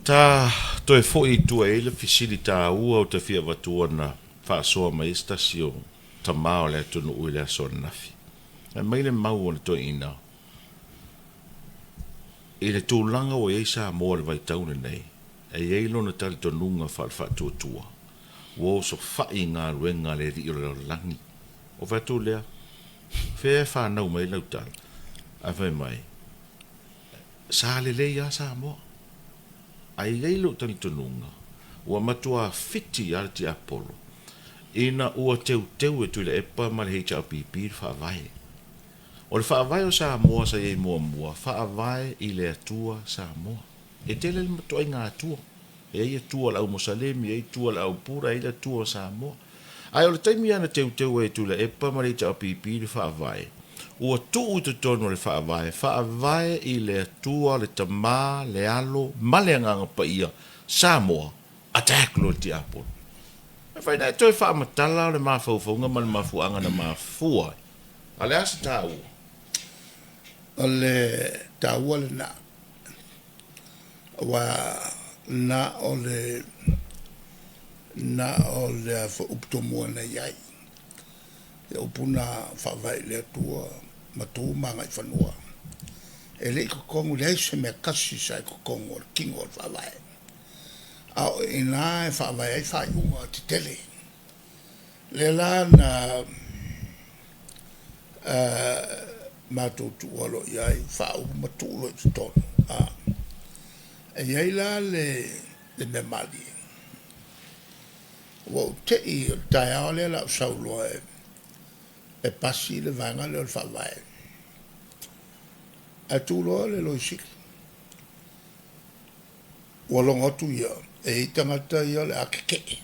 Ta toe foi i tua e i ai le fesili taua ou te fia avatua na faasoa mai ai se tasi o tama o le atunuu i le aso ananafi. Fai mai le mau a le toeaina, I le tulaga ua i ai Samoa i le vaitau lenei, e i ai lona talitonuga faale-faatuatua, ua osofai i galuega a le alii o le lalolagi. Ou fai atu lea, Fea e fanau mai ai lau tala? Ae fai mai, Sa lelei lava Samoa. Ae i ai lou talitonuga, ua matua fiti lava le tiapolo ina ua teuteu e Tuilaepa ma le HRPP le Faavae. O le Faavae o Samoa sa i ai muamua, Faavae i le Atua Samoa. E tele le matuaiga Atua. E i ai Atua o le au Mosalemi, e i ai Atua o le au Buddha, e i ai le Atua o Samoa. Ae o le taimi lava na teuteu ai e Tuilaepa ma le HRPP le Faavae, ua tuu i totonu o le Faavae, Faavae i le Atua, le Tama, le Alo ma le Agaga Paia, Samoa, attack loa le tiapolo. E mafai ona e toe faamatala le mafaufauga ma le mafuaaga na mafua ai. A o le a se taua? O le taua lena, aua na o le na o le a foi upu tomua na i ai, ia upu na faavae i le Atua ma tu ma agaifanua. E le i totonu, leai se mea tasi sa i totonu o le tino o le Faavae, a o i ina e faavae ai faaiuga tetele. Lea la na matou tuua loa i ai faaupu ma tuu loa i totonu, e i ai la le mea malie, ua ou te i o le taeao lea o le a ou sau loa e pasi le vaega lea o le Faavae, ae tu loa le Loia Sili, ua logo atu ia e i ai tagata ia o le a tetee,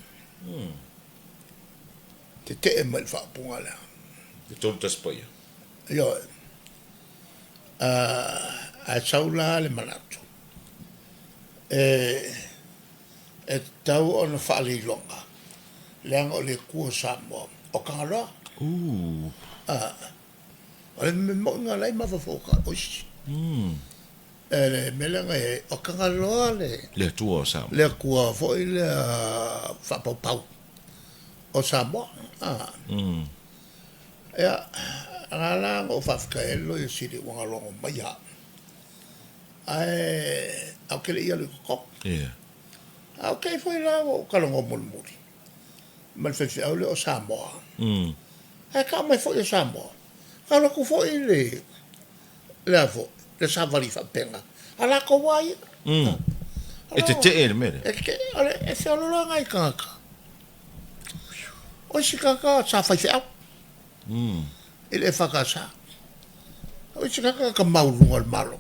tetee mai i le faaupuga lea. Le 3 Tasi Paia. Ioe. Ae sau la le manatu, e tatau ona faaleiloga, leaga o le Atua o Samoa o Tagaloa. O le mea moni lena o la e i mafaufauga o isi. Le mea lea na i ai, o Tagaloa le Le Atua o Samoa. Le Atua foi lea faapaupau o Samoa. Ia, na ala la ona ou faafetai ai le Loia Sili ua na logo mai au, ae ou te le i alu i totonu. Ae ou te i foi la ua ou talanoa mulimuli ma le faifeau lea o Samoa. Ae tau mai foi o Samoa, na alu atu foi le le a foi, le savali faapena, a latou lava ia. E tetee i le mea lea? E tetee, o le, e feoloolo lava nai tagata. O isi tagata sa faifeau i le EFKS. O isi tagata na mau i luga o le Malo.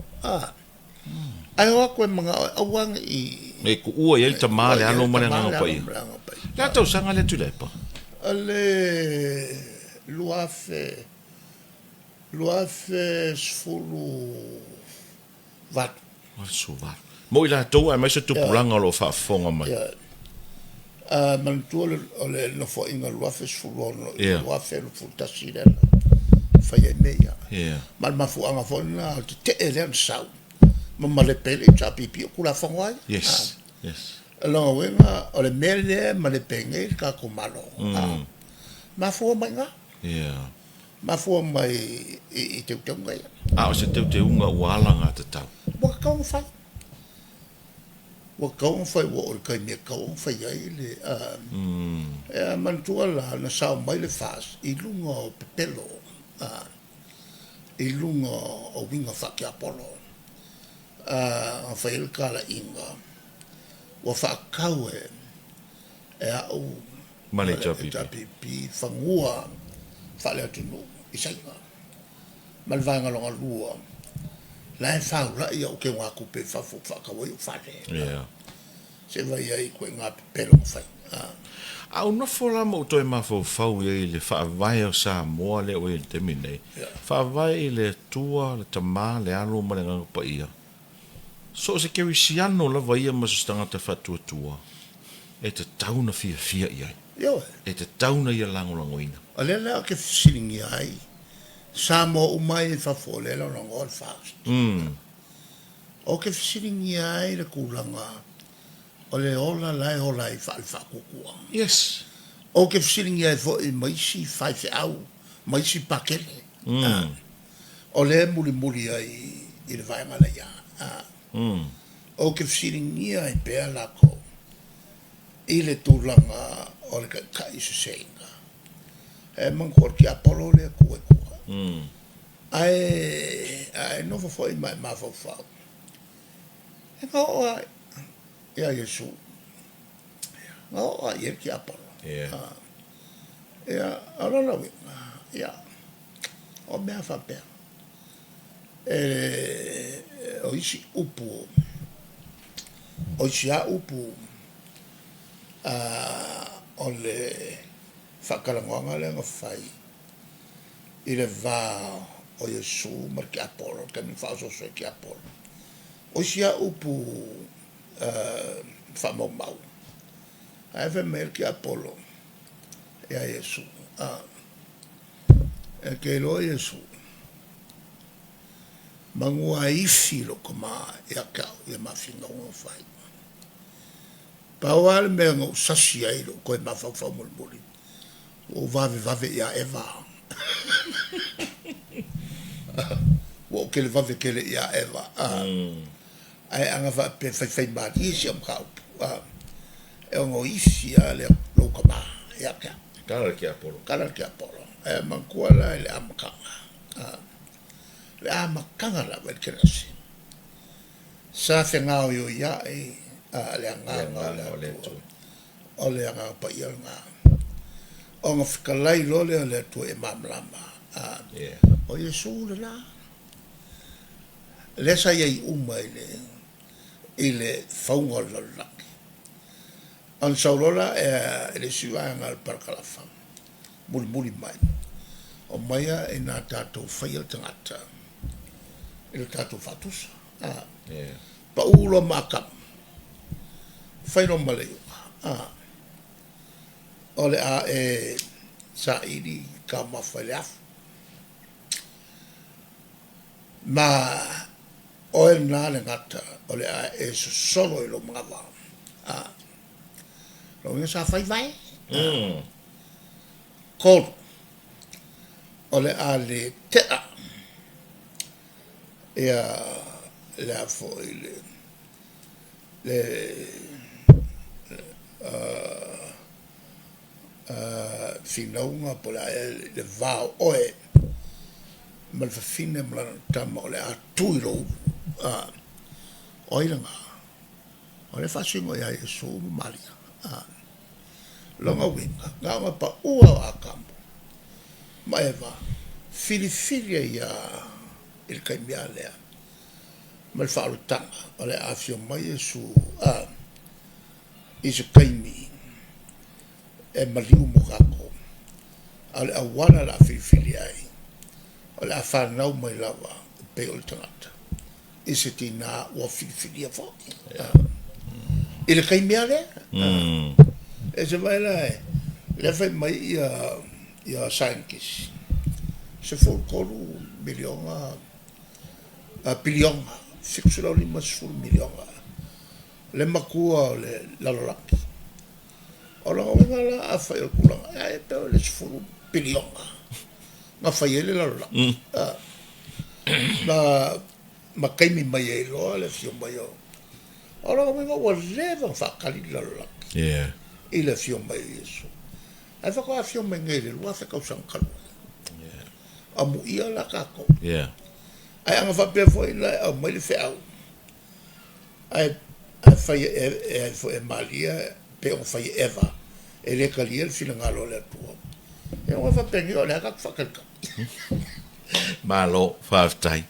Ae o atu e manao e aua ne i E tuua i ai le Tama, le Alo ma le Agaga Paia. Le a tausaga lea Tuilaepa? O le 2000, 2018. 18. Mo i latou aemaise o tupulaga o lo o faafofoga mai. Ioe. Manatua o le Nofoaiga 2016 i le 2021 lea na fai ai mea ia. Ma o le mafuaaga foi lena o le tetee lea na sau ma malepe ai le HRPP o Tulafono lava ia. Yes. Yes. O lona uiga o le mea lea e malepe ai nei le tatou Malo, mafua mai i ina. Mafua mai i teuteuga ia. A o se teuteuga ua alagatatau? Ua tatau ona fai. Ua tatau ona fai ua oo i le taimi e tatau ona fai ai le a. Ia manatua la na sao mai le FAST i luga o pepelo, a, i luga o uiga faatiapolo, a, na fai ai le talaiga ua faatatau e au ma le HRPP. HRPP fanua faale-atunuu i Saina ma le vaega lona lua la e faulai au teugatupe i fafo ou faatau ai ou fale. Yeah. Se i vaai ai i ituaiga pepelo na fai. A ou nofo la ma ou toe mafaufau i ai i le Faavae o Samoa lea ua i ai i le taimi nei, Faavae i le Atua, le Tama, le Alo ma le Agaga Paia, So o se kerisiano lava ia ma so se tagata faatuatua e tatau ona fiafia i ai. Ioe. E tatau ona ia lagolagoina. O lea la ou te fesiligia ai Samoa uma ia i fafo o lea e lagolagoa le FAST. Ou te fesiligia ai le tulaga. O le ola la e ola ai faale-faatuatua. Yes. Ou te fesiligia ai foi ma isi faifeau ma isi Pakele. O lea e mulimuli ai i le vaega lea. Ou te fesiligia ai pea lakou i le tulaga o le taitai seseina. E manatua o le tiapolo lea e tu ai tua. Ae a e nofo foi ma e mafaufau, e na oo lava ia Iesu, na oo lava i ai le tiapolo. Ia, o lona uiga, ia, o mea faapea, o isi upu, o isi lava upu o le faatalanoaga lea na fai i le va o Iesu ma le tiapolo, le taimi na faaosooso ai le tiapolo. O isi lava upu faamaumau, ae fai mai ai le tiapolo ia Iesu, E te iloa Iesu, manu lava e ifi lou tama ia te au ia ma finauga na fai. Pau lava le mea na ou sasi ai i lou toe mafaufau mulimuli, ua ou vavevave ia Eva. Ua ou televave tele ia Eva. Ae ana faapea e faifaimalie si au mataupu, e ono ifi lava lou tama ia te au. Tala le tiapolo. Tala le tiapolo. E manatua la i le amataga, le amataga lava i le Kenese, sa fegaoioiai le Agaga o le Atua, o le Agaga Paia lena. Ona fetalai loa lea o le Atua ia malamalama, o Iesu le la, lea sa i ai uma i le fauga o le lalolagi. Ona sau loa la i le isi vaega o le parakalafa, mulimuli mai, omaia ina tatou faia le tagata i le tatou faatusa. Pau loa ma Atamu, fai loa ma le iuga, o le a e saili taumafa i le afu. Ma oe lena le gata o le a e sosolo i lou manava. Lona uiga sa fai vae. 3, o le a le tea ia le a foi le le finauga po o le a ea le va o oe ma le fafine ma lana tama o le a tu i lou ulu. O ai lena? O lea e faasino ia Iesu ma Maria. Lona uiga, na ona pau lava o Atamu ma Eva, filifili ai lava i le taimi lava lea ma le faaolataga o le a afio mai Iesu i se taimi e maliu mo tatou. A o le auala o le a filifili ai, o le a fanau mai lava e pei o le tagata i se tinā ua filifilia foi i le taimi lava lea. E se vaai la, lea fai mai ia saienitisi, 13 miliona, piliona, 750 miliona le matua o le lalolagi. O lona uiga la afai o le tulaga, e pei o le 10 piliona na fai ai le lalolagi. Ma taimi mai ai loa le afio mai o. O lona uiga ua leva ona faatali le lalolagi i le afio mai o Iesu. Ae faatoa afio mai nei i le 2000 tausaga talu ai. Amuia la tatou. Ae ana faapea foi la e aumai le feau, ae fai e foi e Maria pei ona fai e Eva, e le talia le finagalo o le Atua. E ona faapenei o le a tatou faatalitali. Malo, faafetai.